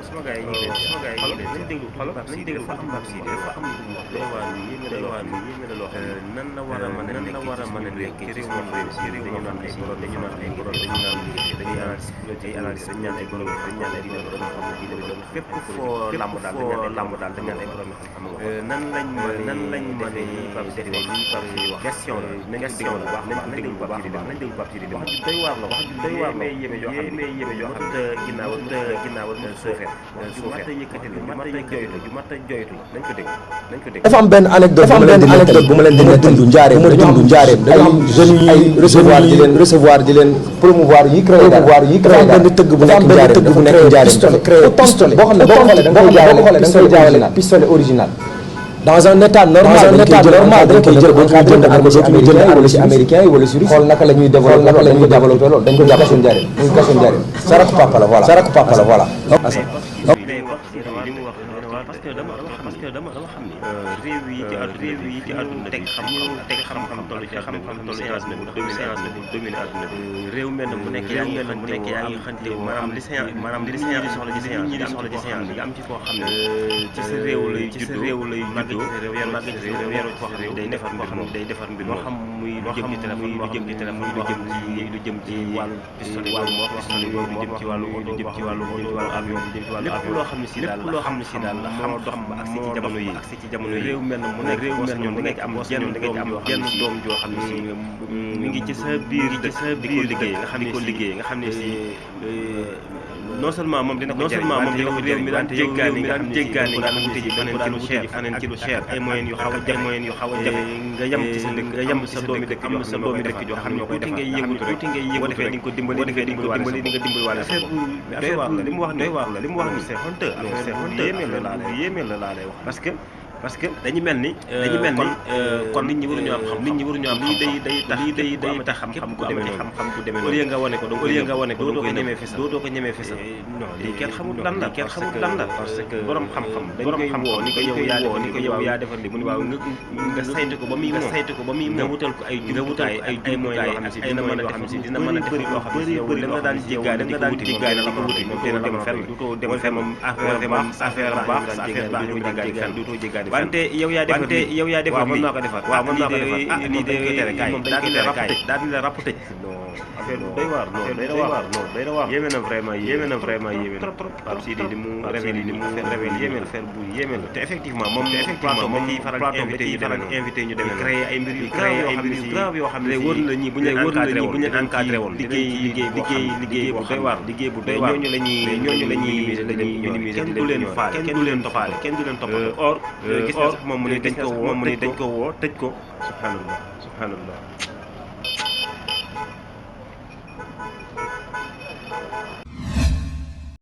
sama gars yi ñu ngi leen di xoolal nañ déglu nañ déglu dafa am Pape Sidi dafa am lu wax doy waar lu yéeme la loo xam ne nan la war a mën a nekk ci réew moom réew si réew moom ay borom dañu naan ay borom dañu naan dañuy ay analyse dañu naan ay borom dañu naan ay borom xam ne diine doon fépp foo lamb daal dañu naan ay borom xam nan lañ defee Pape Sidi wax question la nañ déglu bu baax nañ déglu bu baax nañ déglu Pape Sidi wax ju doy waar la wax ju doy waar la yéeme yoo xam ne ginnaaw dafa am benn anecdote bu ma leen di nettali du njaareem ay jeunes yi recevoir di leen promouvoir yi créé dafa am benn tëgg bu nekk njaareem créé pistolet boo xam ne boo xoolee da nga koy jaawale naan pistolet original dans un état normal dañ koy jël boo jënd arme ci américain yi wala ci russe xool naka la ñuy développé loolu dañ ko jàpp seen njaareem dañ ko seen njaareem saraku papa la voilà parce que dama xam ni réew yi ci àdduna teg xam-xam toll ci xam-xam toll ci àdduna bi dominer àdduna bi réew mel na mu nekk yaa ngi xante maanaam li science di soxla ci science nga am ci koo xam ne ci sa réew lay juddoo màgg ci sa réew yaru koo xam ne day defar mbir moo xam muy lu jëm ci téléphone lu jëm ci wàllu pistolet boobu lu jëm ci wàllu avion lépp loo xam ne si daal moo dox ba agsi ci jamono yi réew mel na mu nekk am jenn doom joo xam ne si mi ngi ci sa biir di ko liggéey nga xam ne si non seulement moom dina ko réew mi daan jéggaani nga xam ne si faneen ci lu cher ay moyens yu xaw a jafe nga yem ci sa dëkk nga yem sa doomi dëkk joo xam ne tuuti ngay yëngu boo defee di nga ko dimbali di nga dimbali wàlla affaire li mu wax ni c'est honteux yéeme la laa lay wax parce que dañu mel ni kon nit ñi waruñu am lii day tax xam-xam bu demee au lieu nga wane ko doo ko ñemee fësal non lii kenn xamul lan la parce que borom xam-xam dañ koy woo ni ko yow yaa defar li mu ne waaw nga saytu ko ba muy moom nga wutal ko ay jumtukaay ay moyens yoo xam ne si dina mën a def loo xam ne si yow da nga daan jéggaane di ko wuti moom dina dem fenn moom affaire baax sa affaire baax dootoo jéggaane wante yow yaa defar waaw mën naa ko defar waaw mën naa ko defar lii de moom dañ koy tere kaay daal di la rapp tëj affaire bu doy waar doy na waar yéeme na vraiment trop Pape Sidi li mu révélé yéeme la affaire bu yéeme la te effectivement moom dañuy faral invité ñu demee créer ay mbir yu grave yoo xam ne wër la ñi bu ñu encadré woon liggéey bu doy waar ñooñu la ñuy minimiser kenn du leen faale kenn du leen toppatoo or gis nga sax moom mu ne dañ ko woo tëj ko subhanallah